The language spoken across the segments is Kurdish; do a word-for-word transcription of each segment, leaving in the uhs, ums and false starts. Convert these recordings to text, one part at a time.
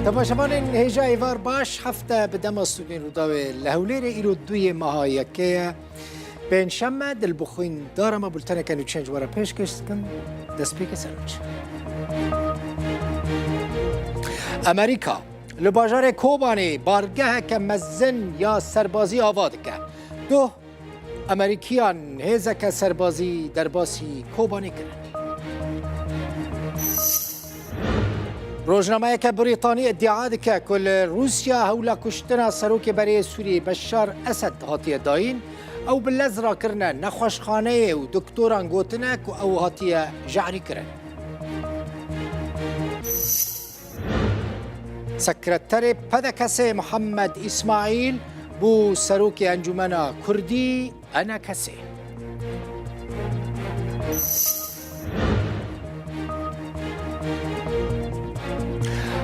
Temaşevanên hêja êvar baş, hefte bi dema stûdyoyên Rûdawê li Hewlêrê îro duyê meha yekê ye. Pêncşeme, dilbixwîn dara me bulteneke nûçeyên ji we re pêşkêş dikim. Destpêkê ser nûçe. Amerîka li bajarê Kobanê bargeheke mezin ya serbazî ava dike. Doh Amerîkiyan hêzeke serbazî derbasî Kobanê kirin. Rojnameyeke Brîtanî îdia dike ku li Rûsya hewla kuştina serokê berê Sûriyê Beşar Esed hatiye dayîn. Ew bi lez rakirine nexweşxaneyê û doktoran gotine ku ew hatiye jehrîkirin. Sekreterê P D K S'ê Mihemed Îsmaîl bû serokê Encûmena Kurdî, E N K S'ê.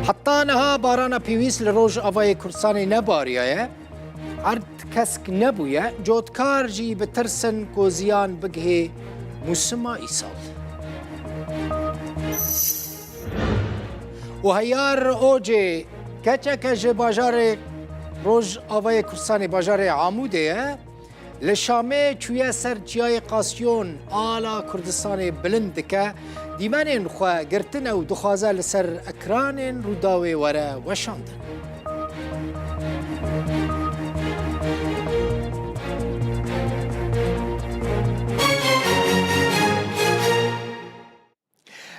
Heta niha barana pêwîst li Rojavayê Kurdistanê nebariyaye. Erd kesk nebûye, cotkar jî bi tirs in ku ziyan bigihê mûsima îsal. Û Heyar Ocê, keçeke ji bajarê Rojavayê Kurdistanê, bajarê Amûdê ye, li Şamê çûye ser Çiyayê Qasyon, ala Kurdistanê bilind dike, dîmenên xwe girtine û dixwaze li ser ekranên Rûdawê were weşandin.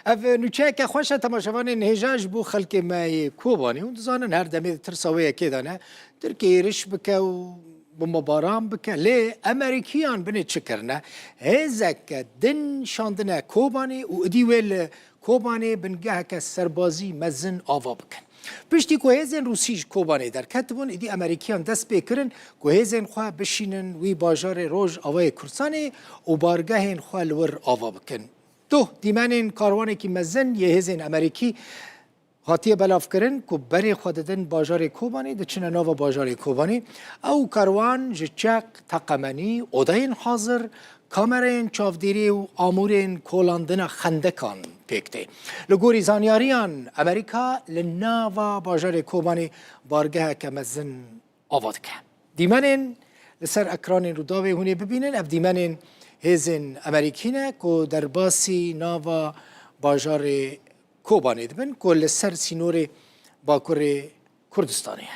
Ev nûçeyeke xweş e temaşevanên hêja ji bo xelkê me yê Kobanê. Hûn dizanin her demê di tirsa wê yekê de ne. Tirkiye êriş bike û bombebaran bike. Lê Amerîkiyan binê çi kirine? Hêzeke din şandine Kobanê û idî wê li Kobanê bingeheke serbazî mezin ava bikin. Piştî ku hêzên Rûsî ji Kobanê derketibûn, îdî Amerîkiyan dest pê kirin ku hêzên xwe bişînin wî bajarê Rojavayê Kurdistanê û bargehên xwe li wir ava bikin. Doh dîmenên karwanekî mezin yê hêzên Amerîkî hatiye belavkirin ku berê xwe didin bajarê Kobanê, diçine nava bajarê Kobanê. Ew karwan ji çek, teqemenî, odeyên hazir, kamerayên çavdêrî û amûrên kolandina xendekan pêk tê. Li gorî zanyariyan, Amerîka li nava bajarê Kobanê bargeheke mezin ava dike. Dîmenên li ser ekranên Rûdawê hûn ê bibînin, ev dîmenên hêzên Amerîkî ne ku derbasî nava bajarê Kobanê dibin ku li ser sînorê Bakurê Kurdistanê ye.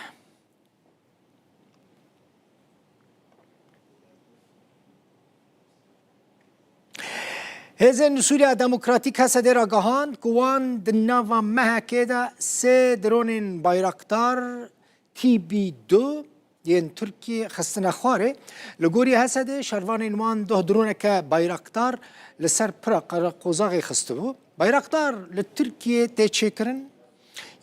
Hêzên Sûriya Demokratîk, H S D, ragihand ku wan di nava mehekê de sê dronên Bayraktar T B du yên Tirkiyê xistine xwarê. Li gorî H S D, şervanên wan doh droneke Bayraktar li ser pira qereqozaxê xistibû. Bayraktar li Tirkiyê tê çêkirin.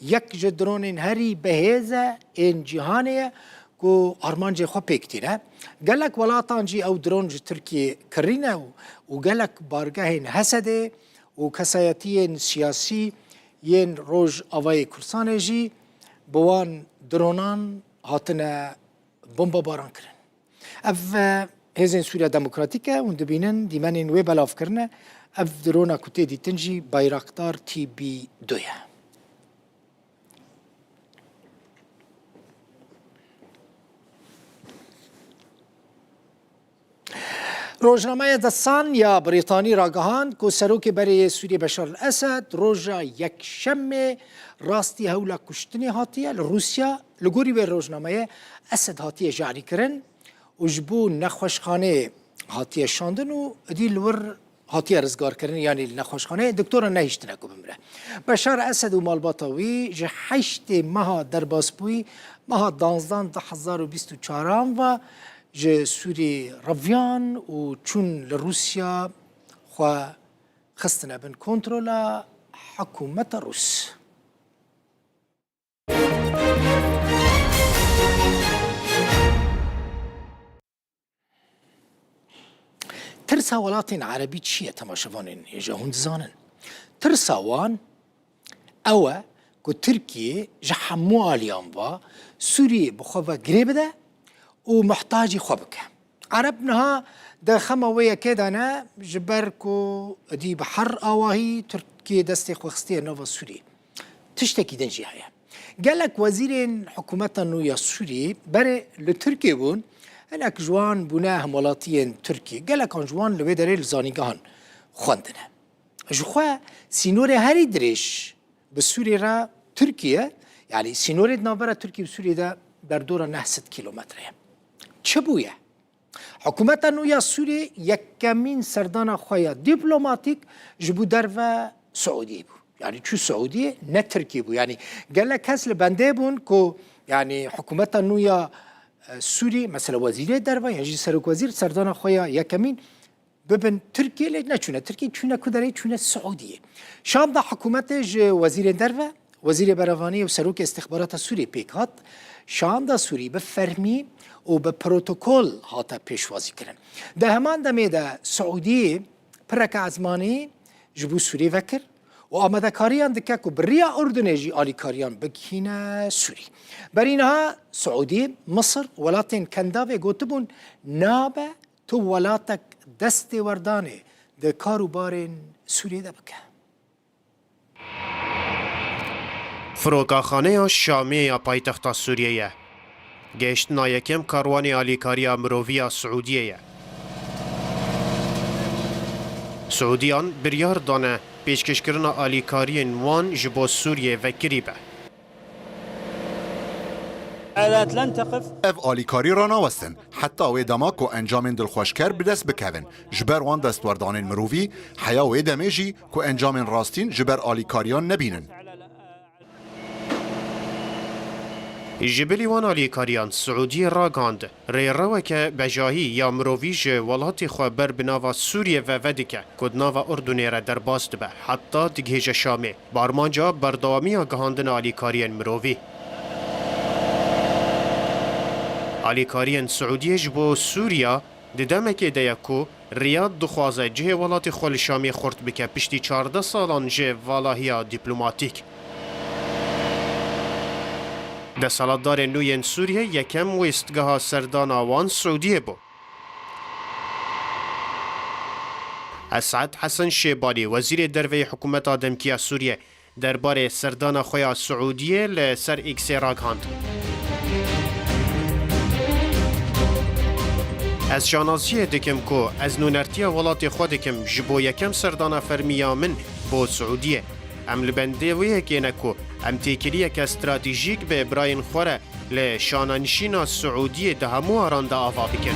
Yek ji dronên herî bihêz e ên cîhanê ye ku armancê xwe pêk tîne. Gelek welatan jî ew dron ji Tirkiyê kirîne û, û gelek bargehên H S D û kesayetiyên siyasî yên Rojavayê Kurdistanê jî bi wan dronan hatine bombebaran kirin. Ev, e, Hêzên Sûriya Demokratîk e, hûn dibînin dîmenên wê belav kirine. Ev drona ku tê dîtin jî Bayraktar T B du ye. Rojnameya The Sun ya Brîtanî ragihand ku serokê berê yê Sûriyê Beşar el-Esed roja Yekşemê rastî hewla kuştinê hatiye li Rûsya. Li gorî wê rojnameyê, Esed hatiye jehrîkirin û ji bo nexweşxaneyê hatiye şandin û idî li wir hatiye rizgarkirin, yanî li nexweşxaneyê doktora nehiştine ku bimire. Beşar Esed û malbata wî ji heştê meha derbasbûyî, meha danzdan du hezar û bîst û çaran ve ji Sûriyê reviyan û çûn li Rûsya xwe xistine bin kontrola hikûmeta Rûs. Tirsa welatên erebî çi ye, temaşevanên hêja hûn dizanin? Tirsa wan ew e ku Tirkiye ji hemû aliyan ve Sûriyê bi xwe ve girê bide û muhtacî xwe bike. Ereb niha di xema wê yekê de ne, ji ber ku êdî bi her awahî Tirkiye destê xwe xistiye nava Sûriyê. Tiştekî din jî heye. Gelek wezîrên hikûmeta nû ya Sûriyê berê li Tirkiyê bûn, hinek ji wan bûne hemwelatiyên Tirkiyê. Gelekan ji wan li wê derê li zanîngehan xwendine. Ji xwe sînorê herî dirêj bi Sûriyê re Tirkiye, yanî sînorê di navbera Tirkiye û Sûriyê de derdora neh sed kîlometre ye. Çi bûye? Hikûmeta nû ya Sûriyê yekemîn serdana xwe ya dîplomatîk ji bo derve Siûdiyê bû. Yanî çû Siûdiyê, ne Tirkiyê bû. Yanî gelek kes li bendê bûn ku, yanî hikûmeta nû ya, e, Sûrî, mesela wezîrê derve yan jî serokwezîr serdana xwe ya yekemîn bibin Tirkiyê, lê neçûne Tirkiyê, çûne ku derê, çûne Siûdiyê. Şam da hikûmetê ji wezîrên derve, wezîrê berevaniyê û serokê îstixbarata Sûriyê pêk hat. Şam da Sûrî bi fermî û bi protokol hate pêşwazî kirin. Di heman demê de Siûdiyê pireke ezmanî ji bo Sûriyê vekir û amadekariyan dike ku bi riya Urdunê jî alîkariyan bigihîne Sûrî. Berî niha Siûdî, Misir, welatên Kendavê gotibûn, nabe tu welatek destêwerdanê di kar û barên Sûriyê de bike. Firokaxaneya Şamê ya paytexta Sûriyê ye. Gehiştina yekem karwanê alîkariya mirovî ya Siûdiyê ye. Siûdiyan biryar dane pêşkêşkirina alîkariyên wan ji bo Sûriyê vekirî be. Ev alîkarî ranawestin, heta wê dema ku encamên dilxweşker bi dest bikevin. Ji ber wan destwerdanên mirovî, heya wê demê jî ku encamên rastîn ji ber alîkariyan nebînin. Ji bilî wan alîkariyan Siûdiyê ragihand, rêreweke bejahî ya mirovî ji welatê xwe ber bi nava Sûriyê ve vedike ku di nava Urdunê re derbas dibe, heta digihêje Şamê. Bi armanca berdewamiya gihandina alîkariyên mirovî. Alîkariyên Siûdiyê ji bo Sûriya di demekê de ye ku Riyad dixwaze cihê welatê xwe li Şamê xurt bike piştî çardeh salan ji valahiya dîplomatîk. Desthilatdarên nû yên Sûriyê yekem wêstgeha serdana wan Siûdiyê bû. Esad Hesen Şêbalî, wezîrê derve yê hikûmeta demkî ya Sûriyê, derbarê serdana xwe ya Siûdiyê li ser X-ê ragihand. Ez şanaziyê dikim ku ez nûnertiya welatê xwe dikim ji bo yekem serdana fermî ya min bo Siûdiyê. Em li bendê wê yekê ne ku em têkiliyeke stratejîk bi birayên xwe re li şananişîna Siûdiyê di hemû aran de ava bikin.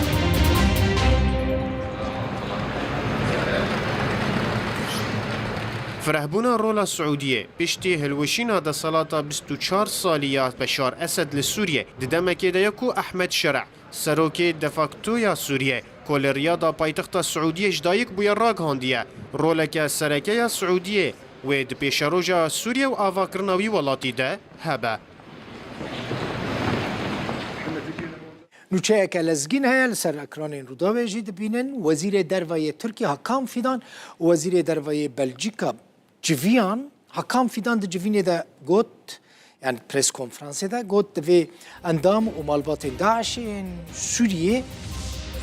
Firehbûna rola Siûdiyê piştî hilweşîna desthilata bîst û çar salî ya Beşar Esed li Sûriyê di demekê de ye ku Ehmed Şer'a, serokê de facto ya Sûriyê, ku li Riyada paytexta Siûdiyê ji dayik bûye, ragihandiye, roleke sereke ya Siûdiyê wê di pêşeroja Sûriyê û avakirina wî welatî de hebe. Nûçeyeke lezgîn heye, li ser ekranên Rûdawê jî dibînin. Wezîrê Derve yê Tirkiyê Hakan Fidan û Wezîrê Derve yê Belcîka civiyan. Hakan Fidan di civînê de got, yanî pres konferansê de got, divê endam û malbatên DAIŞ'ê yên Sûriyê,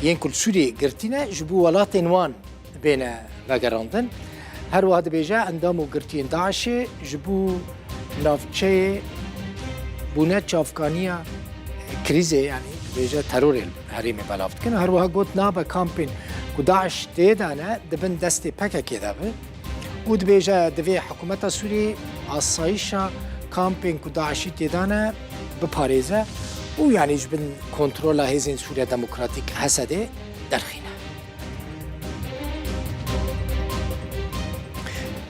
yên ku li Sûriyê girtî ne, ji bo welatên wan bêne vegerandin. Her wiha dibêje, endam û girtiyên DAIŞ'ê ji bo navçeyê bûne çavkaniya krîzê, yanî dibêje terorê li herêmê belav dikin. Her wiha got, nabe kampên ku DAIŞ tê de ne, di bin destê P K K de be. Û dibêje, divê hikûmeta Sûriyê asayişa kampên ku DAIŞ'î tê de ne biparêze û yanî ji bin kontrola Hêzên Sûriya Demokratîk, H S D'ê, derxîne.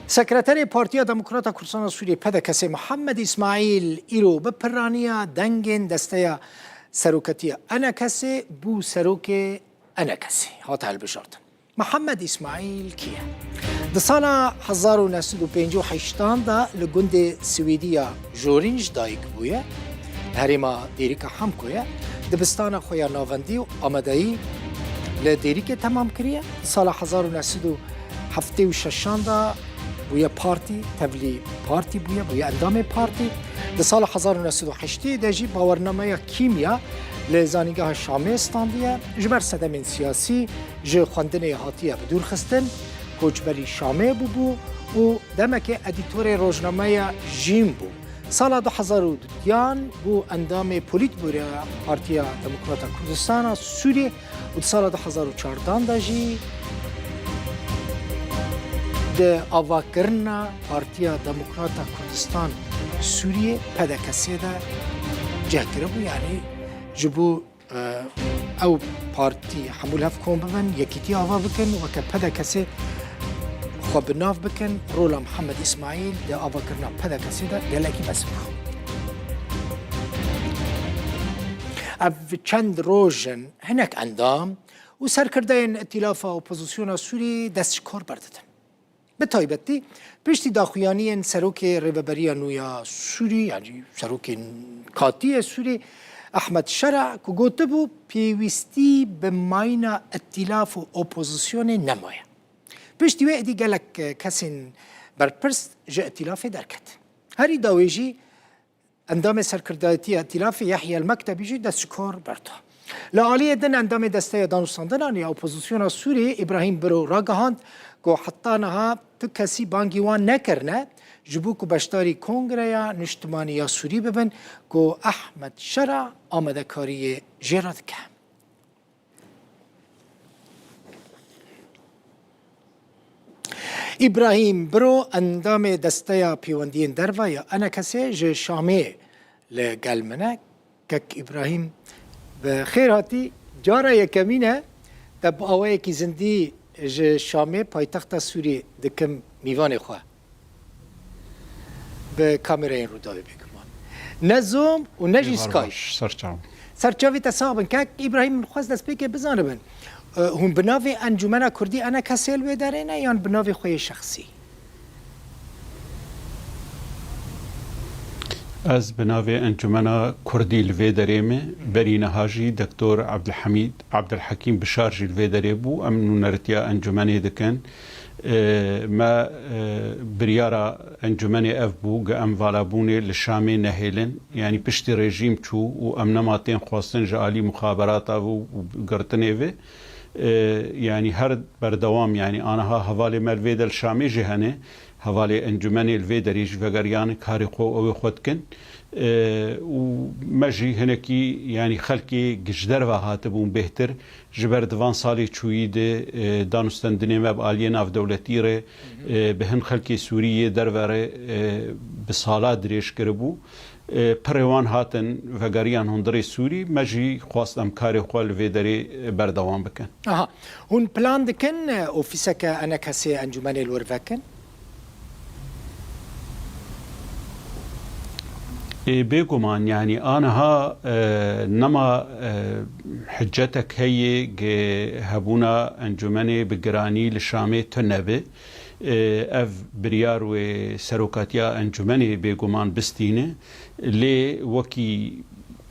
Sekreterê Partiya Demokrata Kurdistana Sûriyê, P D K S'ê, Mihemed Îsmaîl, îro bi piraniya dengên desteya seroketiya E N K S'ê bû serokê E N K S'ê, hate hilbijartin. Mihemed Îsmaîl kî ye? Di sala hezar û neh sed û pêncî û heştan de li gundê Swêdî ya Jorîn ji dayik bûye. Li herêma Dêrika Hemko ye. Dibistana xwe ya navendî û amadeyî li Dêrikê temam kiriye. Di sala hezar û neh sed û heftê û şeşan de bûye partî, tevlî partî bûye, bûye endamê partî. Di sala hezar û neh sed û heştê de jî bawernameya kîmya li Zanîngeha Şamê standiye. Ji ber sedemên siyasî ji xwendinê hatiye bidûrxistin, koçberî Şamê bûbû û demekê edîtorê rojnameya Jîn bû. Sala du hezar û duyan bû endamê Polîtbûroya Partiya Demokrata Kurdistana Sûriyê û di sala du hezar û çardan de jî di avakirina Partiya Demokrata Kurdistan Sûriyê, P D K S, de cih kiribû, yanî ji bo ew partî hemû li hev kom bibin, yekîtî ava bikin, weke P D K S xwe bi nav bikin, rola Mihemed Îsmaîl di avakirina P D K S de gelekî mezin bû. Ev çend roj in hinek endam û serkirdeyên Îtîlafa Opozisyona Sûrî dest ji kor berdidin. Bi taybetî piştî daxuyaniyên Serokê Rêveberiya nû ya Sûrî, yanî Serokê katî yê Sûrî, Ehmed Şera, ku gotibû pêwîstî bi mayîna îtîlaf û opozisyonê nemaye. Piştî wê êdî gelek kesên berpirs ji îtîlafê derket. Herî dawê jî Endamê serkirdayetiya Îtîlafê Yehya El-Mektebî jî dest ji kor berda. Li aliyê din endamê Desteya Danûstandinan ya Opozisyona Sûriyê Îbrahîm Biro ragihand ku heta niha tu kesî bangî wan nekirine ji bo ku beşdarî Kongreya Niştimanî ya Sûrî bibin ku Ehmed Şera amadekariyê jê re dike. Îbrahîm Biro, endamê Desteya Pêwendiyên Derve ya E N K S, ji Şamê li gel min e. Kek Îbrahîm, bi xêr hatî. Cara yekemîn e te bi awayekî zindî ji Şamê, paytexta Sûriyê, dikim mîvanê xwe. Bi kamerayên Rûdawê bêguman. Ne Zoom û ne jî Skype. Serçav. Serçavê te sax bin. Kek Îbrahîm, min xwest destpêkê bizanibin. E, hûn bi navê Encûmena Kurdî E N K S li wê derê ne yan bi navê xwe yê şexsî? Ez bi navê Encûmena Kurdî li vê derê me. Berî niha jî Doktor Ebdulhemîd, Ebdulhekîm Bişar jî li vê derê bû. Em nûnertiya encûmenê dikin. E, me, e, biryara encûmenê ev bû, ku em valabûnê li Şamê nehêlin. Yanî piştî rejîm çû û em nema tên xwestin ji alî muxaberata ve û girtinê ve. E, yanî her berdewam, yanî aniha hevalê me li vê de li Şamê jî hene. Hevalê encûmenê li vê derê jî vegeriyan karê xwe û ew ê xwe dikin. E, û me jî hinekî, yanî xelkê ji derve hatibûn bêhtir. Ji ber di van salê çûyî de, e, danûstendinê me bi aliyê navdewletî re, e, bi hin xelkê Sûrî yê derve re, e, bi sala dirêj kiribû. E, pirê wan hatin vegeriyan hundirê Sûrî, me jî xwest em karê xwe li vê derê, e, berdewam bikin. Aha. Hûn plan dikin, e, ofîseke E N K S'ê encûmenê li wir vekin? Ê, bêguman, yanî aniha, e, nema, e, hiccetek heye ge hebûna encûmenê bi giranî li Şamê tune be. E, ev biryar wê serokatiya encûmenê bêguman bistîne. Lê wekî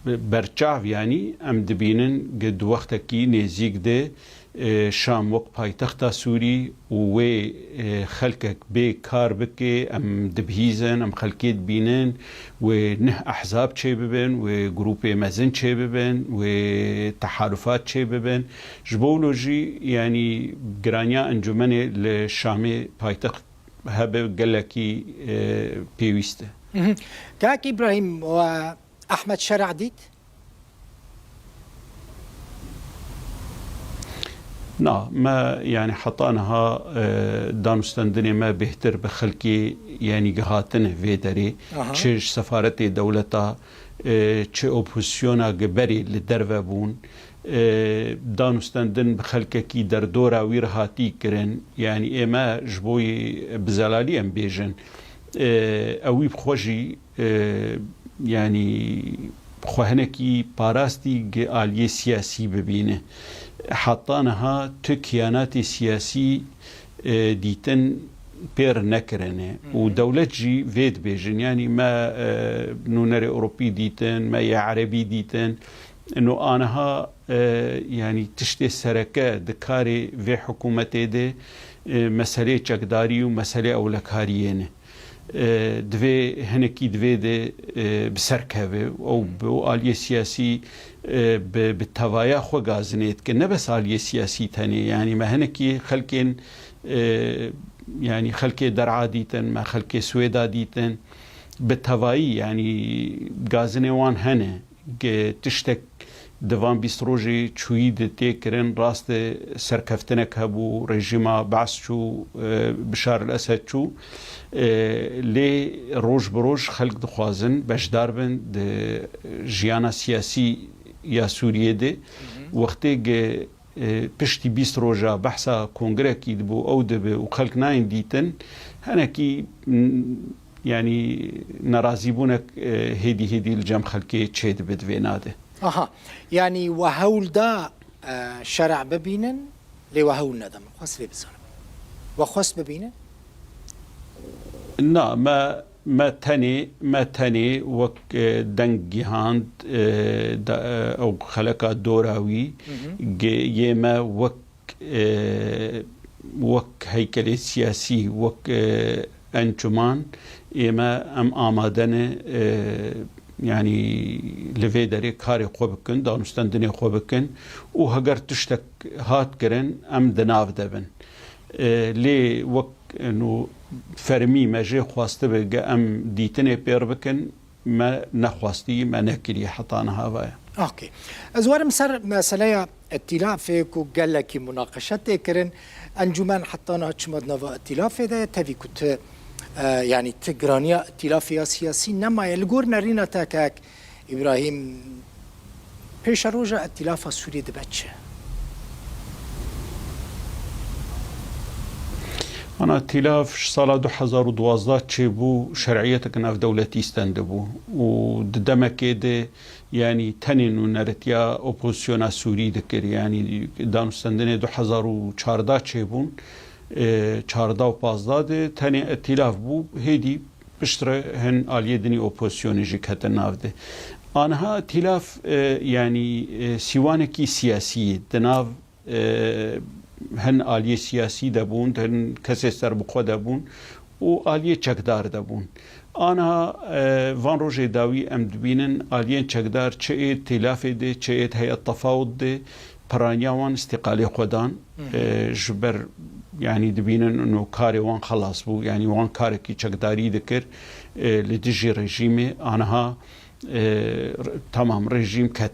berçav, yanî em dibînin ge di wextekî nêzîk de e, Şam wek paytexta Sûrî û wê, e, xelkek bê kar bike, em dibihîzin, em xelkê dibînin, wê neh ehzab çêbibin, wê grûpê mezin çêbibin, wê tehalufat çêbibin. Ji bo wilo jî, yanî giraniya encûmenê li Şamê paytext hebe gelekî, e, pêwîst e. Mhm. Kak Îbrahîm, we Ehmed Şer'a dît? Na, me, yanî heta niha, e, danûstendinê me bêhtir bi xelkê, yanî gihatine vê derê. Aha. Çi ji sefaretê dewleta, e, çi opozisyona gi berê li derve bûn. E, danûstendin bi xelkekî derdora wî re hatî kirin. Yanî ê me ji bo yê bi zelalî em bêjin. E, ewî bi xwe jî e, yanî xwe hinekî parastî gi aliyê siyasî bibîne. Heta niha tu kiyanatê siyasî, e, dîtin pêr nekirine û Hı hı. dewlet jî vê dibêjin. Yanî me, e, nûnerê Ewropî dîtin, me yê Erebî dîtin. Ino aniha, e, yanî tiştê sereke di karê vê hikûmetê de, e, meseleyê çekdarî û meseleyê ewlekariyê ne. E, divê hinekî divê de, e, bi ser keve. Ew bi, ew aliyê siyasî, e, bi, bi tevaya xwe gazinê dike. Ne bes aliyê siyasî tenê. Yanî me hinekî xelkên, e, yanî xelkê der'a dîtin, me xelkê Swêda dîtin. Bi tevayî, yanî gazinê wan hene. Ge tiştek di van bîst rojê çûyî de tê kirin, rast e, serkeftinek hebû, rejîma Be's çû, e, Bişar el Esed çû. E, lê roj bi roj xelk dixwazin beşdar bin di jiyana siyasî ya Sûriyê de. Wextê ge e, piştî bîst roja behsa kongrekî dibû, ew dibe û xelk nayên dîtin, henekî, m, yanî nerazîbûnek, e, hêdî hêdî li cem xelkê çêdibe di vê nadê. Aha, yanî we hewl da, e, şer'a bibînin, lê we hewl neda. Min xwest vê bizanim. We xwest bibînin? Na, me Me tenê, me tenê wek, e, deng gihand, e, da, e, ew xeleka dora wî, ge-, yê me wek, e, wek heykelê siyasî, wek, e, encûman, ê me em amade ne, e, yanî li vê derê karê xwe bikin, danûstendinê xwe bikin û heger tiştek hat kirin, em di nav de bin. E, lê wek, e, no fermî me jê xwestibe ge em dîtinê pêr bikin, me nexwestî, me nekirî heta niha ve ye. Okey. Ez werim ser meseleya îtîlafê ku gelekî munaqeşe tê kirin. Encûmen heta niha çima di nava îtîlafê de ye? Tevî ku tu, e, yanî tu giraniya îtîlafê ya siyasî nemaye. Li gor nerîna te kek Îbrahîm, pêşeroja îtîlafa Sûriyê dibe çi? Ana îtîlaf ji sala du hezar û duwazdeh çêbû, şer'iyetek navdewletî stendibû û di demekê de, yanî tenê nûneritiya opozisyona Sûrî dikir. Yanî danûstendinê du hezar û çardeh çêbûn, e, çardeh û pazdeh de tenê îtîlaf bû, hêdî piştre hin aliyê dinî opozisyonê jî ketin nav de. Aniha îtîlaf, e, yanî, e, sîwanekî siyasî ye. Di nav, e, hin aliyê siyasî de bûn, hin kesê serbixwe de bûn û aliyê çekdar de bûn. Aniha, e, van rojê dawî em dibînin aliyên çekdar çi ê îtîlafê de, çi ê Heyet Tefawud de, piraniya wan îstîqalê xwe dan. Hı hı. E, ji ber, yanî dibînin ino karê wan xelas bû. Yanî wan karekî çekdarî dikir, e, li dijî rejîmê. Aniha, e, re-, temam rejîm ket.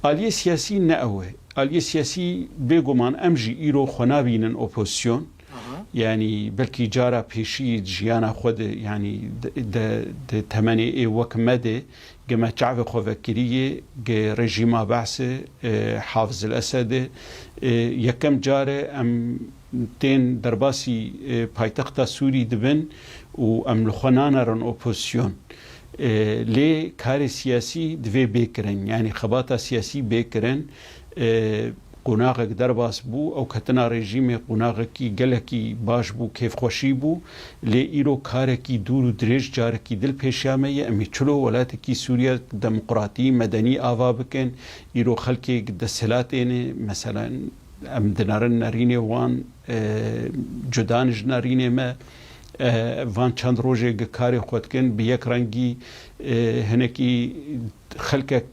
Aliyê siyasî ne ew e. Aliyê siyasî bêguman em jî îro xwe nabînin opozisyon. Aha. Yanî belkî cara pêşî di jiyana xwe de, yanî de, de, di temenê ê wek me de, ge me çavê xwe vekirî yê, ge rejîma Be'sê, e, Hafiz el Esedê, e, yekem car e em tên derbasî, e, paytexta Sûrî dibin û em li xwe nanerin opozisyon. E, lê karê siyasî divê bê kirin, yanî xebata siyasî bê kirin. E, qonaxek derbas bû, ew ketina rejîmê qonaxekî gelekî baş bû, kêfxweşî bû. Lê îro karekî dûr û dirêj carekî dil pêşiya me ye. Em ê çilo welatekî Sûriye demokratî, medenî ava bikin. Îro xelkê desthilatê ne, meselen, em dinerin nerînê wan, e, cuda ne ji nerînê me. E, van çend rojê gi karê xwe dikin, bi yek rengî, e, hinekî xelkek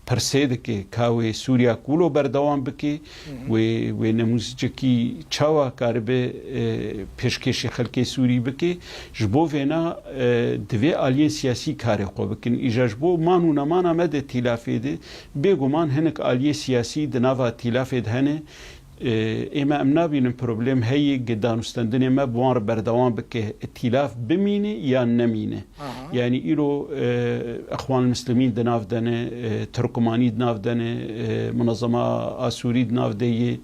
pirsê dike, ka wê Sûriya wilo berdewam bike, Hı hı. wê, wê nemûzcekî çawa karibe, e, pêşkêşî xelkê Sûrî bike. Ji bo vêna, e, divê aliyên siyasî karê xwe bikin. Îja ji bo man û nemana me de tîlafê de, bêguman hinek aliyê siyasî di nava tîlafê de hene. E, ê me em nabînin problem heye, ge danûstendinê me bi wan re berdewam bike, îtîlaf bimîne yan nemîne. Aha. Yanî îro, e, Exwan Muslimîn di nav de ne, e, Tirkmanî di nav de ne, e, Munezema Asûrî di nav de ye,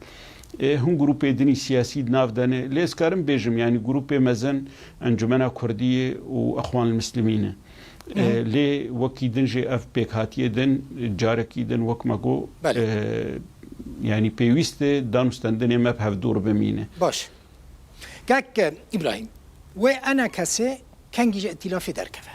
e, hin grûpê dinî siyasî di nav de ne. Lê ez karim bêjim, yanî grûpê mezin Encumena Kurdî ye û Exwan Muslimî ne. Hı hı. E, lê wekî din jî ev pêkhatiyê din, carekî din wek me got, Belê. e, yanî pêwîst e danûstendinê me bi hevdû re bimîne. Baş. Kek Îbrahîm, wê enekesê kengî ji îtîlafê derkeve?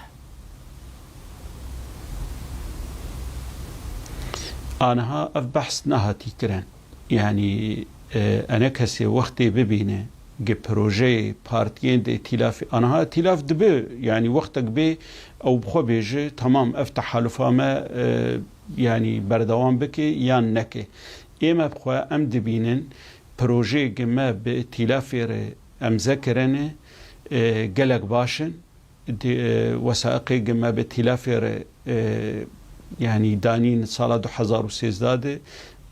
Aniha ev behs nehatî kirin. Yanî, e, enekesê wextê bibîne, gi projeyê partiyên di îtîlafê, aniha îtîlaf dibe, yanî wextek bê ew bi xwe bêje, temam, ev tehalufa me, e, yanî berdewam bike yan neke. Ê me bi xwe em dibînin, projeyê gi me bi îtîlafê re emze kirine, e, gelek baş in. di, e, wesaiqê gi me bi tîlafê re, e, yanî danîn sala du hezar û sêzdeh de,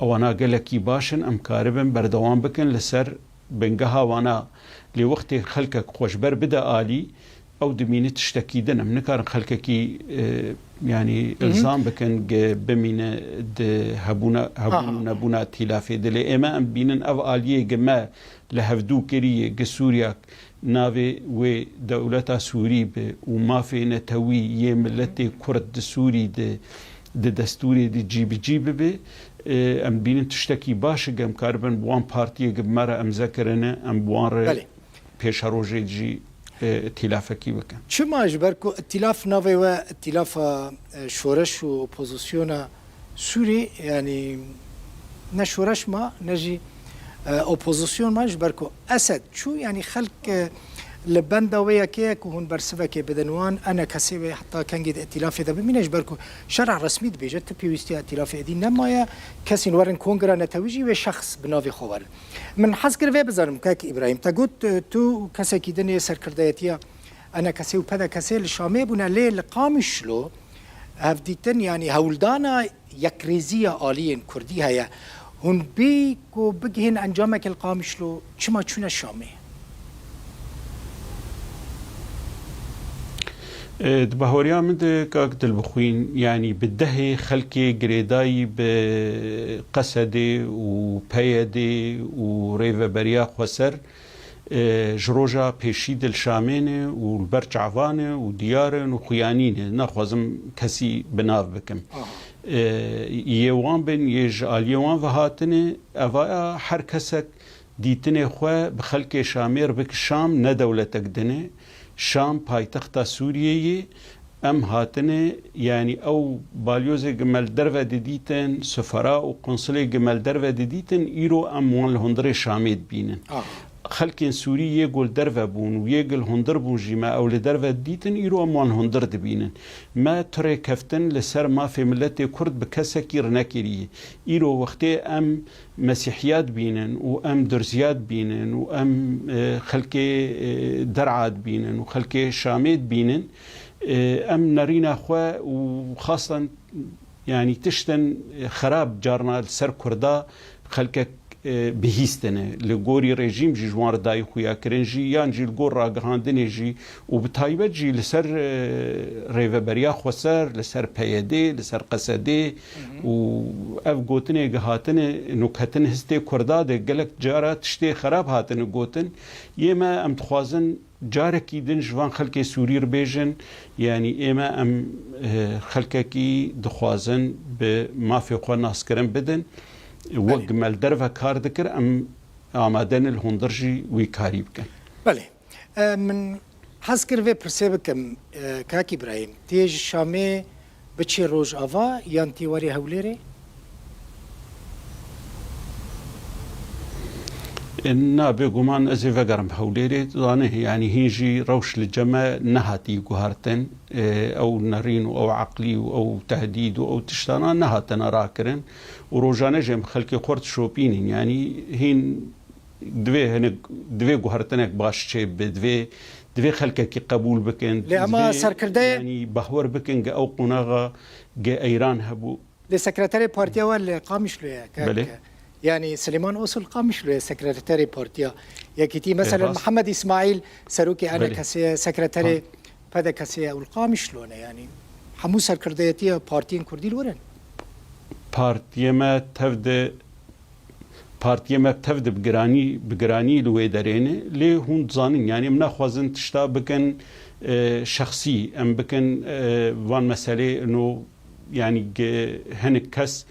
ewana gelekî baş in, em karibin berdewam bikin li ser bingeha wana. Lê wextê xelkek xwe ji ber bide alî, ew dimîne tiştekî din. Em nikarin xelkekî, e, yanî Hı hı. ilzam bikin, ge bimîne di hebûna, hebûn Aha. û nebûna tîlafê de. Lê ême em bînin ev aliyê ge me li hevdû kiriye, ge Sûriya navê wê dewleta Sûrî be û mafê netewî yê miletê Kurd di Sûrî de, di destûrê de cî bi cî bibe, e, em bînin tiştekî baş e, em karibin bi wan partiyê ge bi me re emze kirine, em bi wan re Belê. pêşerojê jî, e, îtîlafekî bikin. Çima ji ber ku îtîlaf navê we îtîlafa, e, şoreş û opozisyona Sûrî, yanî ne şoreş ma, ne jî, e, opozisyon ma, ji ber ku Esed çû, yanî xelk, e, li benda wê yekê ye ku hûn bersivekê bidin wan, ENKSê wê heta kengî di îtîlafê de bimîne, ji ber ku şer'a resmî dibêje, ti pêwîstiya îtîlafê êdî nemaye, kesên werin kongra netewî jî wê şexs bi navê xwe werin. Min hez kir vê bizanim, kek Îbrahîm, te got, e, tu kesekî din ê serkirdeyetiya ENKSê û PDKSê li Şamê bûne, lê li Qamişlo hevdîtin, yanî hewldana yekrêziya aliyên Kurdî heye. Hûn bî ku bigihên encamekê li Qamişlo, çima çûne Şamê? E, di bahweriya min de kak Dilbixwîn, yanî bi dehê xelkê girêdayî bi Qesedê û PYDê û Rêveberiya Xweser, e, ji roja pêşî de li Şamê ne û li ber çavan e û diyar in û xuyanî ne. Naxwazim kesî bi nav bikim. Aha. E, yê wan bin, yê ji aliyê wan ve hatine, evaya her kesek dîtinê xwe bi xelkê Şamê re bike. Şam ne dewletek din e. Şam paytexta Sûriyê ye. Em hatine, yanî ew balyozê gi me li derve didîtin, sefera û konsulê gi me li derve didîtin, îro em wan li hundirê Şamê dibînin. Ah. Xelkên Sûrî yê ku li derve bûn û yê ku li hundir bûn jî me ew li derve didîtin, îro em wan li hundir dibînin. Me tu rêkeftin li ser mafê miletê Kurd bi kesekî re nekiriye. Îro wextê em Mesîhiya dibînin û em Durziya dibînin û em, e, xelkê, e, Der'a dibînin û xelkê Şamê dibînin, e, em nerîna xwe û xastan, yanî tiştin, e, xerab carna li ser Kurda xelkek, e, bihîstine. Li gorî rejîm jî ji wan re dayî xuya kirin jî, yan jî li gor ragihandinê jî û bi taybet jî li ser, e, Rêveberiya Xweser, li ser PYDê, li ser Qesedê Hı hı. û ev gotinê ge hatine nûketin histê Kurda de gelek cara tiştê xerab hatine gotin. Yê me em dixwazin carekî din ji van xelkê Sûrî re bêjin, yanî ême em, e, xelkekî dixwazin bi mafê xwe naskirin bidin. Wek Belê. me li derve kar dikir, em amade ne li hundir jî wî karî bikin. Belê. E, min hez kir vê pirsê bikim, e, kak Îbrahîm, tê ji Şamê biçê Rojava yan tê werê Hewlêrê? E, na, bêguman ez ê vegerim Hewlêrê. Zanî, yanî hîn jî rewş li cem me nehatî guhertin. E, ew nerîn û ew eqlî û ew tehdîd û ew tiştana nehatine rakirin. Û rojane jî em xelkê xwe dişopînin. Yanî hîn divê hinek, divê guhertinek baş çêbibe, divê, divê xelkekî qebûl bikin, Lê ema divê, serkirdeyê yanî bahwer bikin ge ew qonaxa ge Eyran hebû. Lê sekreterê partiya we li Qamişlo ye, kak. Belê. Yanî Silêman Osul Qamişlo ye, sekreterê partiya Yekîtî. Mesela Ê, rast. Mihemed Îsmaîl, serokê Belê. ENKSê ye, sekreterê Ha. PDKSê ye û li Qamişlo ne, yanî hemû serkirdeyetiya partiyên Kurdî li wir in. Partiyê me tev de Partiyê me tev de bi giranî, bi giranî li wê derê ne. Lê hûn dizanin, yanî em naxwazin tişta bikin, e, şexsî, em bikin, e, van meselê ino, yanî ge-, hinek kes,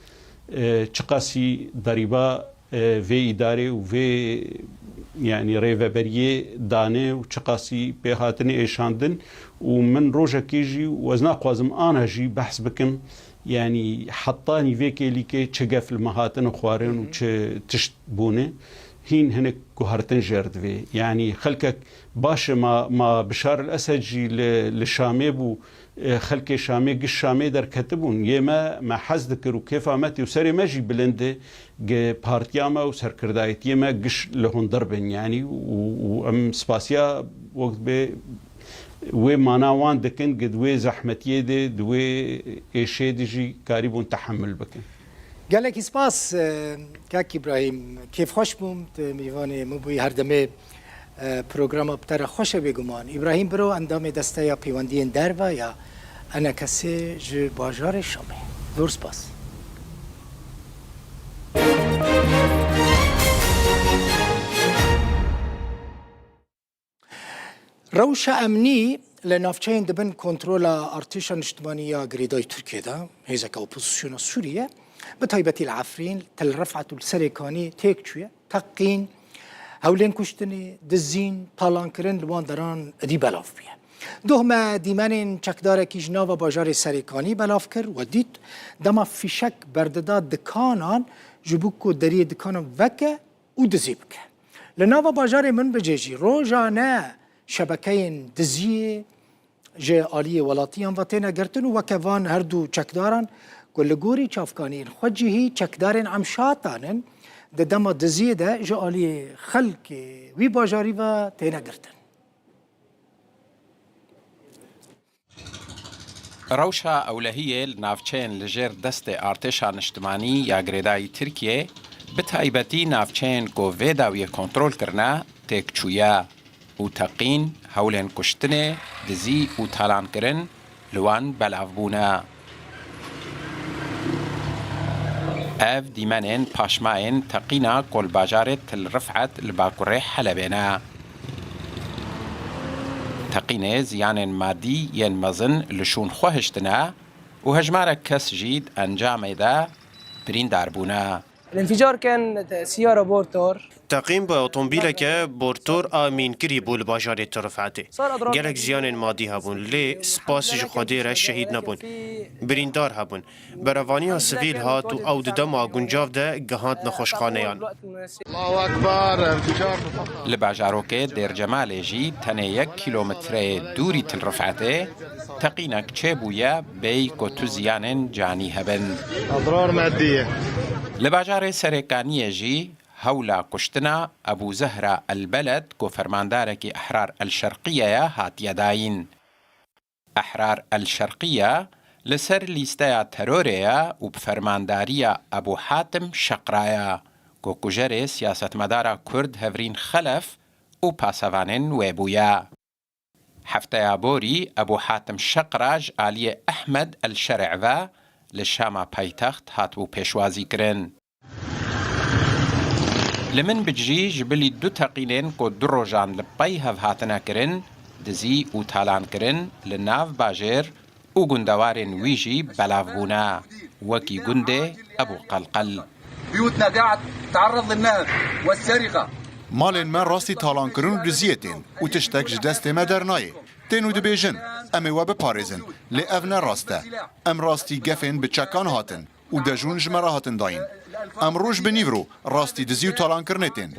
e, çiqasî derîba, e, vê îdarê û vê, yanî rêveberiyê dane û çiqasî pê hatine êşandin û min rojekê jî û ez naxwazim ana jî behs bikim, Yanî hetanî vê kêlîkê çi gef li me hatine xwarin û Hı hı. çi tişt bûne, hîn hinek guhertin jêr divê. Yanî xelkek baş e, ma, ma Bişar el Esed jî li, li Şamê bû, e, xelkê Şamê giş Şamê derketibûn. Yê me, me hez dikir û kêfa me tê û serê me jî bilind e, ge partiya me û serkirdayetiyê me giş li hundir bin. Yanî û, û em spasiya wek bê Wê mana wan dikin, gi di wê zehmetiyê de, di wê êşê de jî karîbûn tehemil bikin. Gelekî spas, e, kak Îbrahîm. Kêfxweş bûm, tu mêvanê min bûyî her demê, e, programa bi te re xweş e bêguman. Îbrahîm Biro, endamê Desteya Pêwendiyên Derve ya ENKSê ji bajarê Şamê. Zor spas. Rewşa emnî li navçeyên di bin kontrola Artêşa Niştimanî ya girêdayî Tirkiyê de, hêzeke opozîsyona Sûriyê, bi taybetî li Efrîn, Tel Rifet û li Serêkanî têk çûye. Teqîn, hewlên kuştinê, dizîn, talankirin li wan deran êdî belav bûye. Doh me dîmenên çekdarekî ji nava bajarê Serêkanî belav kir, we dît dema fîşek berdida dikanan ji bo ku deriyê dikanan veke, û dizî bike. Li nava bajarê Minbicê jî rojane şebekeyên diziyê ji aliyê welatiyan ve têne girtin û weke van her du çekdaran ku li gorî çavkaniyên xwecihî çekdarên Emşatan in, di dema diziyê de ji aliyê xelkê wî bajarî ve têne girtin. Rewşa ewlehiyê li navçeyên li jêr destê Artêşa Niştimanî ya girêdayî Tirkiyê, bi taybetî navçeyên ku vê dawiyê kontrol kirine, têk çûye û teqîn hewlên kuştinê, dizî û talankirin li wan belav bûne. Ev dîmenên paşmayên teqîna ku li bajarê Til Rifet li bakurê Helebê ne. Teqînê ziyanên madî yên mezin li şûn xwe hiştine û hejmarek kes jî di encamê de birîndar bûne. الانفجار كان سيارة بورتور. Teqîn bi otomobîleke bortor a mînkirî bû li bajarê Til Rifetê. Gelek ziyanên madî hebûn, lê spas ji Xwedê re şehîd nebûn. Birîndar hebûn. Berevaniya sivîl hat û ew di dema guncav de gihand nexweşxaneyan. Li bajarokê Dêrcemalê jî tenê yek kîlometreyê dûrî Til Rifetê teqînek çêbûye bêyî ku tu ziyanên canî hebin. Li bajarê Serêkaniyê jî hewla kuştina Ebû Zehra El Beled ku fermandarekî Ehrar El Şerqiye ye hatiye dayîn. Ehrar El Şerqiye li ser lîsteya terorê ye û bi fermandariya Ebû Hatim Şeqra ye, ku kujerê siyasetmedara Kurd Hevrîn Xelef û pasevanên wê bûye. Hefteya borî Ebû Hatim Şeqra ji aliyê Ehmed El Şerê ve li Şama paytext hatibû pêşwazîkirin. Li Minbic jî ji bilî du teqînên ku du rojan li pey hev hatine kirin, dizî û talankirin li nav bajêr û gundewarên wî jî belav bûne, wekî gundê Ebû Qelqel. بيوتنا قاعد تعرض للنهب والسرقة. Malên me rastî talankirin û diziyê tên û tiştek ji destê me dernayê. Tên û dibêjin, em ê we biparêzin, lê ev ne rast e. Em rastî gefên bi çekan hatin û dejûn ji me re hatin dayîn. Em roj bi nîvro rastî dizî û talankirinê tên.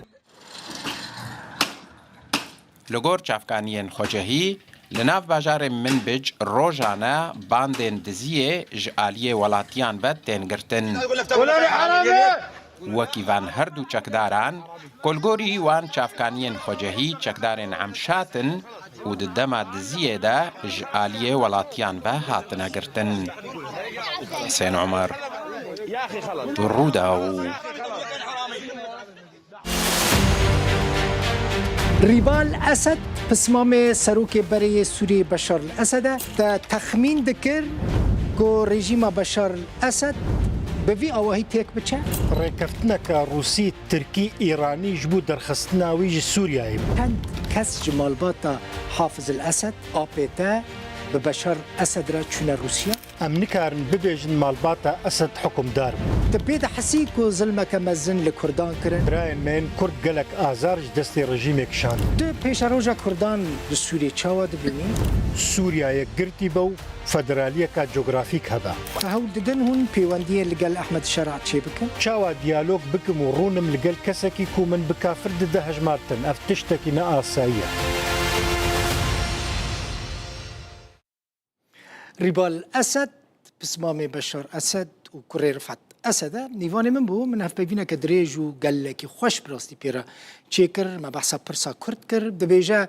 Li gor çavkaniyên xwecehî, li nav bajarê Minbic rojane bandên diziyê ji aliyê welatiyan ve tên girtin. Wekî van her du çekdaran, ku li gorî wan çavkaniyên xwecehî çekdarên Emşat in û di dema diziyê de ji aliyê welatiyan ve hatine girtin. Husên Omer, Rûdaw. Rîbal Esed, pismamê serokê berê yê Sûriyê Beşar el Esed e. Te texmîn dikir ku rejîma Beşar el Esed bi vî awahî têk biçe? Rêkeftineke Rûsî, Tirkî, Îranî ji bo derxistina wî ji Sûriyeyê bû. Çend kes ji malbata Hafiz el Esed, A P T, bi Beşar Esed re çûne Rûsya? Em nikarin bibêjin malbata Esed hukimdar bû. Tu pê dihesî ku zilmeke mezin li Kurdan kirin? Birayên me yên Kurd gelek azar ji destê rejîmê kişand. Tu pêşeroja Kurdan li Sûriyê çawa dibînî? Sûriya yekgirtî be û federaliyeka cografîk hebe. Hewl didin hûn pêwendiyê li gel Ehmed Şera çêbikin? Çawa diyalog bikim û rûnim li gel kesekî ku min bi kafir dide hejmartin? Ev tiştekî ne asayî ye. Rîbal Esed, pismamê Beşar Esed û kurê Rifet Esed e, nîvanê min bû, min hevpeyvîneke dirêj û gelekî xweş bi rastî pê re çêkir, me behsa pirsa Kurd kir. Dibêje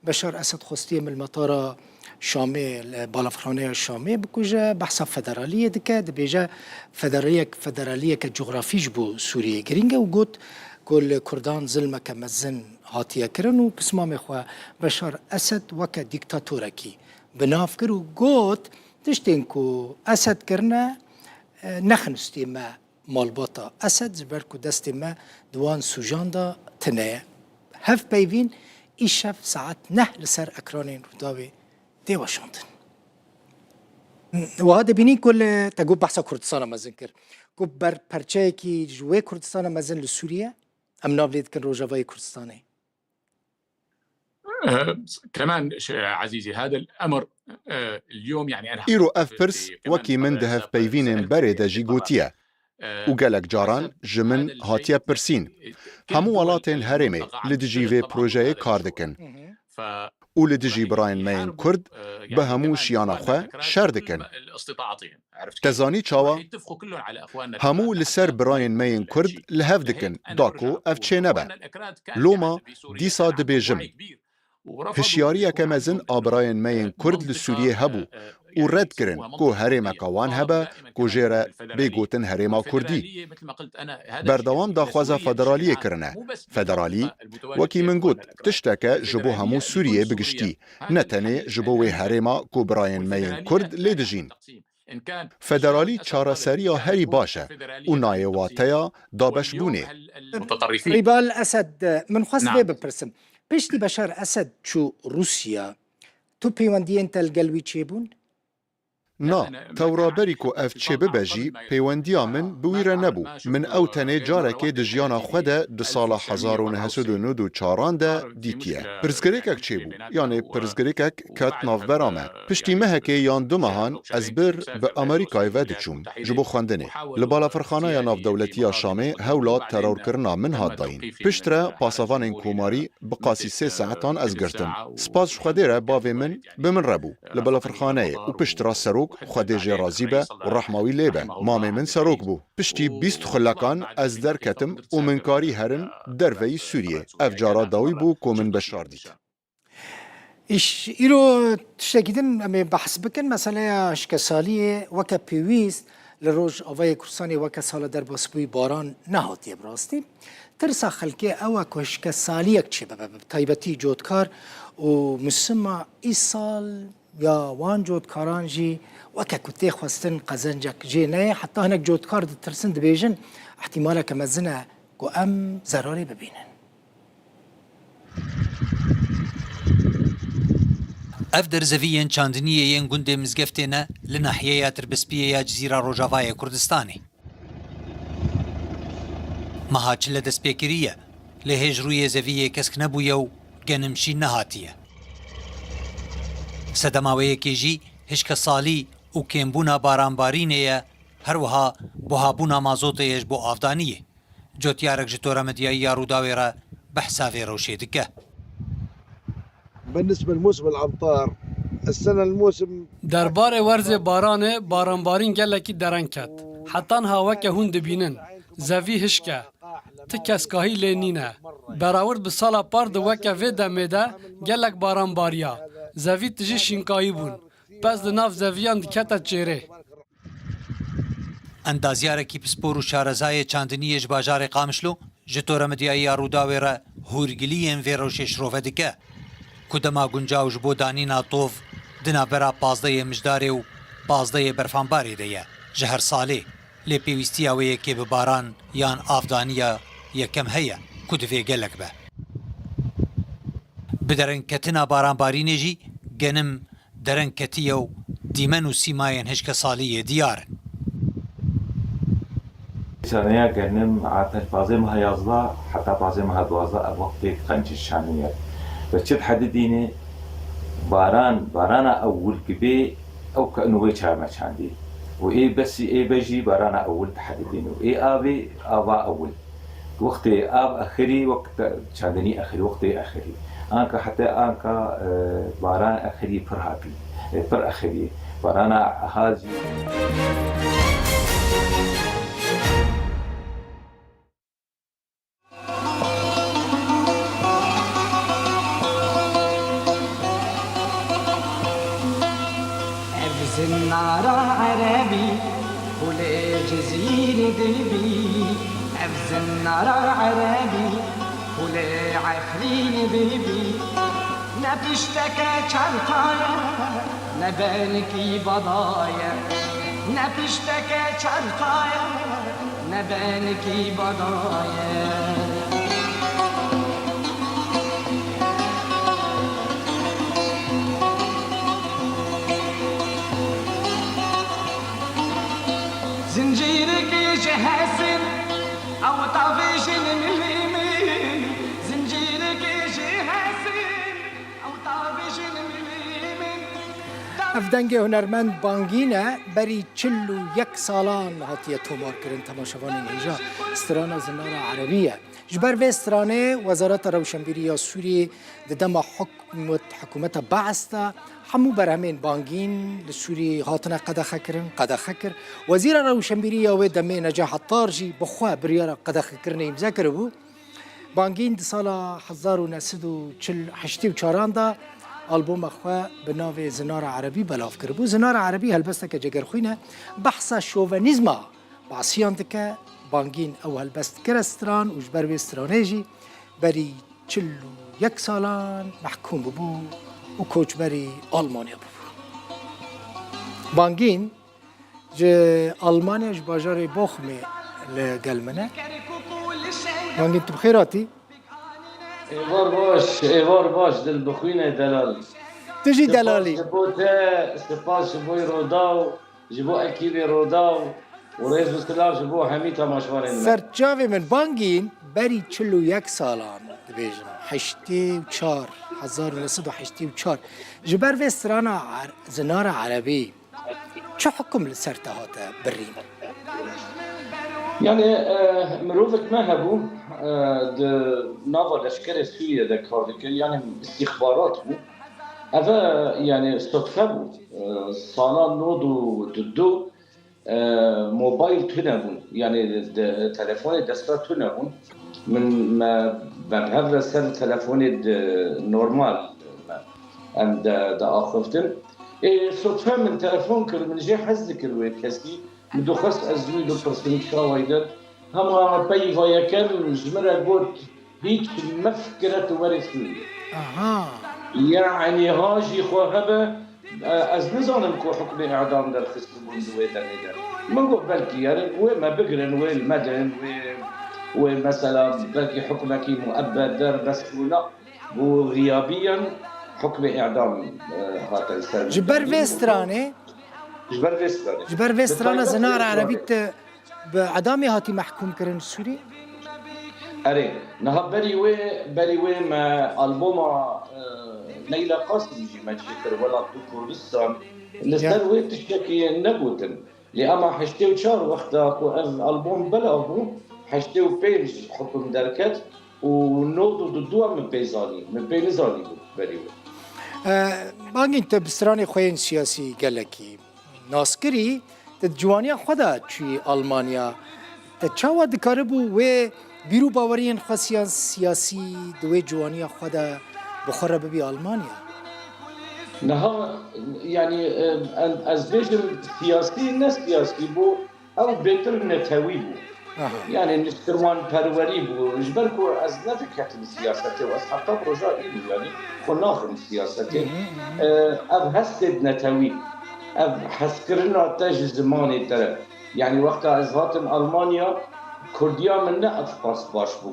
Beşar Esed xwestiye min li metara Şamê, li balafirxaneya Şamê bikuje, behsa federaliyê dike, dibêje federaliyek, federaliyeke cografî ji bo Sûriyê girîng e û got ku li Kurdan zilmeke mezin hatiye kirin û pismamê xwe Beşar Esed weke dîktatorekî bi nav kir û got, tiştên ku Esed kirine, e, nexin stê me malbata Esed, ji ber ku destê me di wan sûcan de tune ye. Hevpeyvîn îşev saet neh li ser ekranên Rûdawê tê weşandin. Wiha dibînî ku li, te got behsa Kurdistana mezin kir, ku ber perçeyekî ji wê Kurdistana mezin li Sûriye, em nav lê dikin Rojavayê Kurdistanê. كمان ش- عزيزي، هذا الامر آه، اليوم يعني انا Îro ev pirs wekî min di hevpeyvînên berê de jî gotiye û gelek caran ji min hatiye pirsîn. Hemû welatên herêmê li dijî vê projeyê kar dikin û li dijî birayên me yên Kurd bi hemû jiyana xwe şer dikin. Te zanî çawa? Hemû li ser birayên me yên Kurd li hev dikin da ku ev çênebe. Loma dîsa dibêjim, hişyariyeke mezin a birayên me yên Kurd li Sûriyê hebû û red kirin ku herêmeke wan hebe ku jê re bê gotin herêma Kurdî. Berdewam daxwaza federaliyê kirine. Federalî, wekî min got, tişteke ji bo hemû Sûriyê bi giştî, ne tenê ji bo wê herêma ku birayên me yên Kurd lê dijîn. Federalî çareseriya herî baş e û nayê wateya dabeşbûnê. Rîbal Esed, min xwest vê bipirsim. Piştî Beşar Esed çû Rûsya, tu pêwendiyên te li gel wî çêbûn? Na, tewra berî ku ev çêbibe jî, pêwendiya min bi wî re nebû. Min ew tenê carekê di jiyana xwe de di sala hezar û neh sed û nod û çaran de dîtiye. Pirsgirêkek çêbû, yanê pirsgirêkek ket navbera me. Piştî mehekê yan du mehan ez bir bi Amerîkayê ve diçûm ji bo xwendinê. Li balafirxaneya navdewletî ya Şamê hewla terorkirina min hat dayîn. Piştre pasavanên komarî bi qasî sê saetan ez girtim. Spas ji Xwedê re bavê min bi min re bû li balafirxaneyê û piştre serok, Xwedê jê razî be û rehma wî lê be, mamê min serok bû. Piştî bîst xulekan ez derketim û min karî herim derveyî Sûriyê. Ev cara dawî bû ku min Beşar dît. Îş, îro tiştekî din em ê behs bikin, meseleya hişkesaliyê weke pêwîst li Rojavayê Kurdistanê weke sala derbasbûyî baran nehatiye bi rastî. Tirsa xelkê ew e ku hişkesaliyek çêbibe, bi taybetî cotkar û misima îsal ya wan cotkaran jî weke ku tê xwestin qezencek jê neyê. Heta hinek cotkar ditirsin, dibêjin, îhtîmaleke mezin e ku em zerarê bibînin. Ev der zeviyên çandiniyê yên gundê Mizgeftê ne li nahiyeya Tirbispiyê ya Cizîra Rojavayê Kurdistanê. Meha çile destpêkirî ye, lê hêj rûyê zeviyê kesk nebûye û genim şîn nehatiye. Sedema wê yekê jî hişkesalî û kêmbûna baranbarînê ye, her wiha buhabûna mazotê ye ji bo avdaniyê. Cotyarek ji Tora Medyayî ya Rûdawê re behsa vê rewşê dike. بالنسبة لموسم الأمطار، السنة الموسم Derbarê werzê baranê, baranbarîn gelekî dereng ket. Heta niha weke hûn dibînin, zevî hişk e. Ti keskahî lê nîne. Berawird bi sala par di weke vê demê de gelek baran bariya. Zevî tijî şînkayî bûn. Pez li nav zeviyan dikete çêrê. Endazyarekî pispor û şarezayê çandiniyê ji bajarê Qamişlo ji Tora Medyayî ya Rûdawê re hûrgiliyên vê rewşê şirove dike ku dema guncaw ji bo danîna tov di navbera pazdehê Mijdarê û pazdehê Berfanbarê de ye ji her salê, lê pêwîstiya wê yekê bi baran yan avdaniya yekem heye ku divê gelek be. Bi derengketina baranbarînê jî genim dereng ketiye û dîmen û sîmayên hişkesaliyê diyar in. Şaneya genim a pazdeh meha yazdeh heta pazdeh meha duwazdeh ev wextê qenc şanê ye. Ve çi dihedidîne baran, barana ewil kibê ew ke ino wê çar me çandî. Û ê besî ê be jî barana ewil dihedidîne. Û ê avê ava ewil. Wextê av exirî wek te-, çandinî exirî, wextê exirî. Anka heta anka, e, baran exirî pir hatî. E, pir exirî. Barana ehal jî. Zîn dibî, ev zinara erebî, xulê Efrîn dibî. Ne pişteke çertaye, ne benikî badaye. Ne pişteke çertaye, ne benikî badaye. Zincîrikê ji hesin, ew tavêjin milî min. Zincîrikê ji hesin, ew tavêjin milî min. Ev dengê hunermend Bangîn e, berî çil û yek salan hatiye tomarkirin, temaşevanên hêja. Strana Zinara Erebî ye. Ji ber vê stranê Wezareta Rewşenbîrî ya Sûriyê di dema hikûmet, hikûmeta Bees de hemû berhemên Bangîn li Sûriyê hatine qedexekirin, qedexe kir. Wezîra Rewşenbîrî ya wê demê Neca Hettar jî bi xwe biryara qedexekirinê îmze kiribû. Bangîn di sala hezar û neh sed û çil heştê û çaran de alboma xwe bi navê Zinara Erebî belav kiribû. Zinara Erebî helbesteke cegerxwîn e, behsa şovenîzma Basiyan dike. Bangîn ew helbest kire stran û ji ber wê stranê jî berî çil û yek salan mehkûm bûbû û koçberî Almanya bûbû. Bangîn ji Almanya, ji bajarê Bochumê li gel min e. Bangîn, tu bi xêr hatî. Êvar baş, êvar baş, dil bixwîne delal. Tu jî delalî. Spas ji bo te, spas ji bo Rodaw, ji bo ekîbê Rodaw û rêz û silav ji bo hemî temaşevanên me. Serçavê min, Bangîn berî çil û yek salan, dibêjim, heştê û çar, hezar û neh sed û heştê û çar, ji ber vê strana Er-, Zinara Erebî çi hukum li ser te hate birîn? Yani, e, mirovek me hebû, e, di nava leşkerê Sûriye de kar dikir, yani istîxbarat bû. Ev, yani, sodfe bû. E, sala nod û du, e, mobayl tune bûn. Yani, de, telefonê desta tune bûn. Min, me berhev re ser telefonê de normal me, em de, de axiftin. Ê, sodfe min telefon kir, min jê hez dikir wê kesî. Min dixwest ez wî bipirsim çawa yî der. Hema peyva yekem ji min re got, hîç mefikire tu werê Sûriyê. Aha. Yanî ha jî xwe hebe, e, ez nizanim ku hukmê îdam derxistibûn di wê demê de. Min got belkî, yani, wê me bigirin, wê li me din, wê, wê mesela belkî hukmekî muebbed derbas bûna. Bo xiyabiyan hukmê îdam, e, hate li ser min. Ji ber vê stranê, ji ber vê stranê, ji ber vê strana Zinara Erebî te bi îdamê hatî mehkûm kirin Sûrî? Erê, niha berî wê, berî wê me alboma, e, Leyla Qasim jî me çêkir Welat û Kurdistan. Li ser wê tiştekî negotin. Lê ema heştê û çar wexta ku ev albom belav bû, heştê û pênc hukum derket û nod û du min pê zanî, min pê nizanî bû berî wê. E, Bangîn, te bi stranê xwe yên siyasî gelekî nas kirî, te di ciwaniya xwe de çûyî Almanya. Te çawa dikaribû wê bîr û baweriyên xwe siya-, siyasî di wê ciwaniya xwe de bi xwe re bibî Almanya? Niha, yani, e, en-, ez bêjim siyasî, ne siyasî bû, ew bêtir netewî bû. Aha. Yani niştirwanperwerî bû. Ji ber ku ez nediketim siyasetê û ez heta roja îro, yani, xwe naxim siyasetê. Hı hı, hı hı. E, ev hestê netewî, ev hezkirina te ji zimanê te re. Yani wexta ez hatim Almanya, kurdiya min ne ev qas baş bû.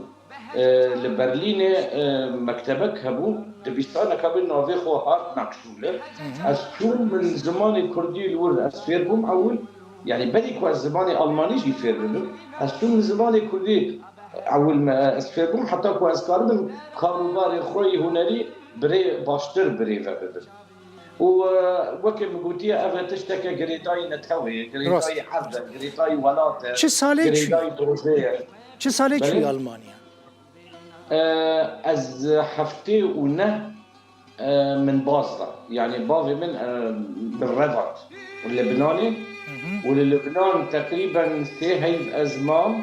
E, li Berlînê, e, mektebek hebû, dibistaneke bû navê xwe Hartmarkschule. Hı hı. Ez çûm, min zimanê kurdî li wir ez fêr bûm ewil. Yani berî ku ez zimanê almanî jî fêr bibim, ez çûm min zimanê kurdî ewil me, ez fêr bûm, heta ku ez karibim karûbarê xwe yê hunerî birê baştir birêve bibim. Û, e, weke min gotiye, ev e tişteke girêdayî netewê, girêdayî erd e, girêdayî welat e, girêdayî projeyê ye. Çi salê çûyî Almanya? E, ez heftê û neh, e, min baz da. Yani bavê min, e, bi revat Libnanê. Hı hı. Û li Libnan teqrîben sê heyv ez mam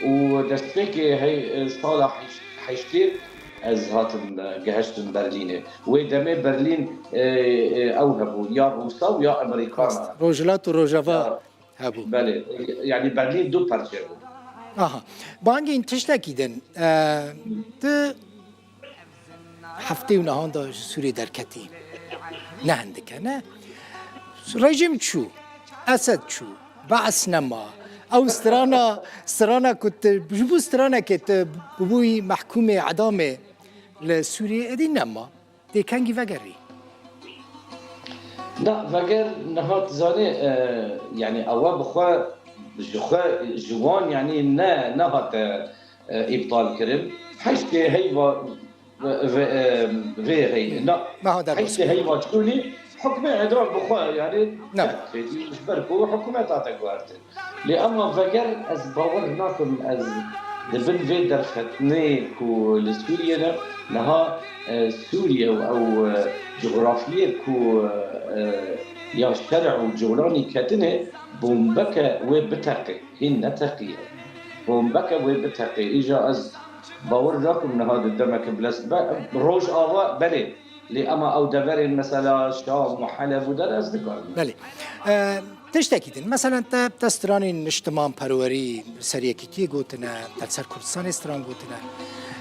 û destpêkê hey, e, sala heş-, heştê ez hatim, e, gehiştim Berlînê. Wê demê Berlîn, e, e, ew hebû, ya Rûsa û ya Amerîkana. Rast. Rojhilat û Rojava. Ya, Hebû. Belê, yani Berlîn du parçe bû. Aha. Bangîn tiştekî din. E, tu heftê û nehan de ji Sûriyê derketî. Ne hindik e, ne? Rejîm çû. Esed çû. Be'es nema. Ew strana, strana ku tu, ji bo stranekê tu bûyî mehkûmê edamê li Sûriyê êdî nema. Tê kengî vegerî? Na, veger niha tu zanî, e, yani ewa bi xwe, ji xwe, ji wan yani ne, nehate, e, îptal kirin. Heştê heyva ve, ve, e, vê hey, na, Meha derbas heştê heyva çûnî hukmê edam bi xwe yani Ne. Ji ber ku hikûmet hate guhertin. Lê ema veger ez bawer nakim, ez di bin vê derxetinê ku li Sûriyê ne, niha, e, Sûriye û ew, e, cografiyê ku, e, ya şer û colanî ketine, bombeke wê biteqe, hîn neteqiye. Bombeke wê biteqe. Îja ez bawer nakim niha di demeke bilez be, Rojava belê. Lê ema ew deverên mesela Şam û Heleb û der ez dikarim. Belê. E, tiştekî din. Mesela te, te stranên niştimanperwerî li ser yekîtiyê gotine, te li ser Kurdistanê stran gotine.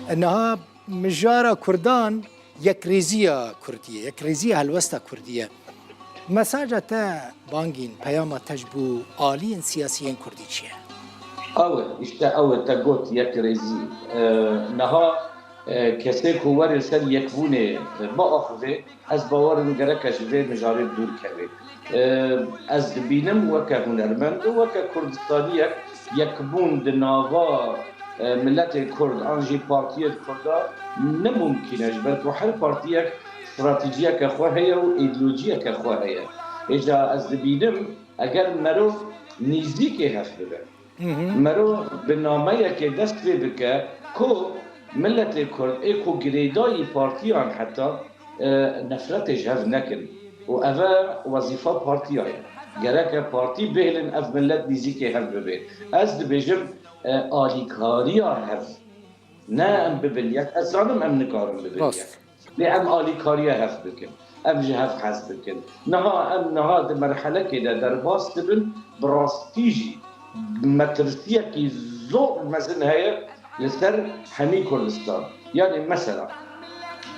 E, niha mijara Kurdan yekrêziya Kurdî ye, yekrêziya helwesta Kurdî ye. Mesaja te Bangîn, peyama te ji bo aliyên siyasî yên Kurdî çi ye? Ew e, îşte ew e, te got yekrêzî. E, niha, e, kesê ku were li ser yekbûnê, e, biaxivê, ez bawer im gereke ji vê mijarê dûr kevê. E, ez dibînim weke hunermend û weke Kurdistaniyek yekbûn di nava, e, miletê Kurd an jî partiyên Kurda ne mumkîn e, ji ber ku her partiyek stratejiyeke xwe heye û îdeolojiyeke xwe heye. Êca ez dibînim, eger merov nîzîkê hev bibe, Hı hı. merov bi nameyekê dest pê bike ku miletê Kurd ê ku girêdayî partiyan heta, e, nefretê ji hev nekin. Û ev e wezîfa partiya ye. Gereke partî bihêlin ev milet nîzîkê hev bibe. Ez dibêjim, e, alîkariya hev. Ne em bibin yek. Ez zanim em nikarin bibin Rast. yek. Lê em alîkariya hev bikin. Em ji hev hez bikin. Niha em niha di merhelekê de derbas dibin, bi rastî jî metirsiyekî zor mezin heye li ser hemî Kurdistan. Yani mesela,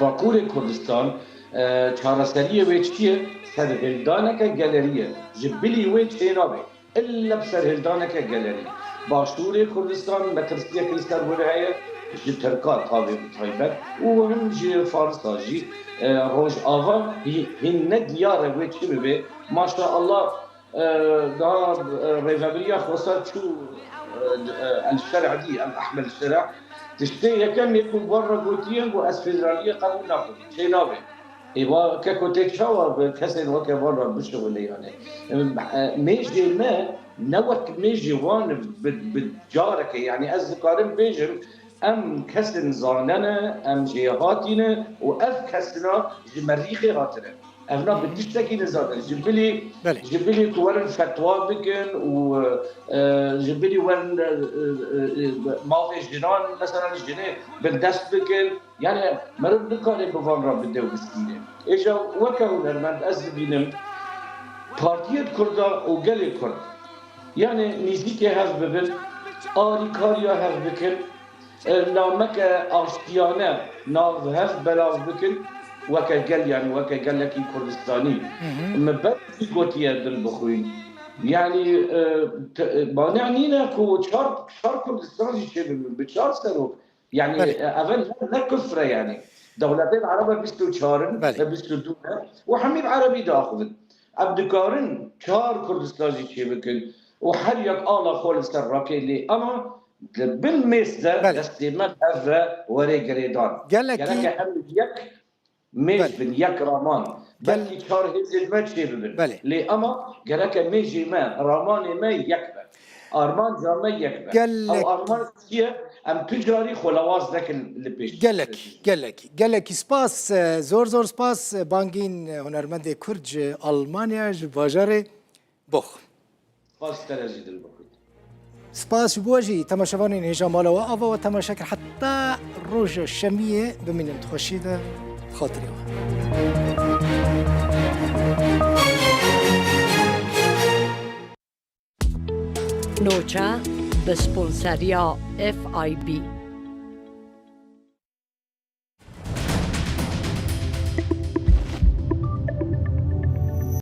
Bakurê Kurdistan, e, çareseriyê wê çi ye? Serhildaneke gelerî ye. Ji bilî wê çênabe. Îlle bi serhildaneke gelerî. Başûrê Kurdistan metirsiyek li ser wir heye, ji Tirka tavê bi taybet û him ji Farisa jî, e, Rojava hî-, hîn ne diyar e wê çi bibe. Maşallah, e, daha, e, rêvebiriya Xwesar çû, e, e, El Şer'dî, El Ahmed Şer'a. Tiştê yekem yê ku wan re gotiye, got, ez federaliyê qebûl nakim, çê nabe. Ê, va keko tê çawa bi kesên weke van re bişuxulê yani? Em, e, mêjê me ne wek mêjê wan bi, bi careke, yani ez dikarim bêjim, em kesên zane ne, em jêhatî ne û ev kesina ji merîxê hatine. Evna bi tiştekî nizane. Ji bilî, Belê. ji bilî ku werin fetwa bikin û, e, ji bilî werin, e, e, e, mafê jinan, mesela jinê bindest bikin. Yani meriv nikare bi van re bide û bistîne. Êja weke hunermend ez dibînim partiyên Kurda û gelê Kurd, yani nîzîkê hev bibin, alîkariya hev bikin, e, nameke aştiyane nav hev belav bikin, weke gel, yani weke gelekî Kurdistanî. Hı hı. Min ber jî gotiye dilbixwîn. Yani, e, te-, e, mane nîne ku çar, çar Kurdistan jî çêbibin, bi çar serok. Yani, Belê. e, ev ne, ne kufr e yani. Dewletên Ereb e bîst û çar in, Belê. e, bîst û du ne. Û hemî bi Erebî diaxivin. Em dikarin çar Kurdistan jî çêbikin. Û her yek ala xwe li ser rakê lê. Ama di bin mêz de Belê. destê me bi hev re were girêdan. Gelekî Gereke em yek mêj Belê. bin, yek raman. Gel- Belkî çar hêzên me çêbibin. Belê. Lê ema gereke mêjê me, ramanê me yek be. Armanca me yek be. Gelek- Ew armanc çi ye? Em tu carî xwe lawaz nekin li pêş. Gelek, gelek, gelekî spas, e, zor zor spas, e, Bangîn, e, hunermendê Kurd ji Almanya, ji bajarê Box. Spas te re jî dilbixwît. Spas ji bo we jî temaşevanên hêja mala we ava we temaşe kir heta roja şemiyê bimînin di xweşiyê de xatirê we. Noça bi sponseriya F I B.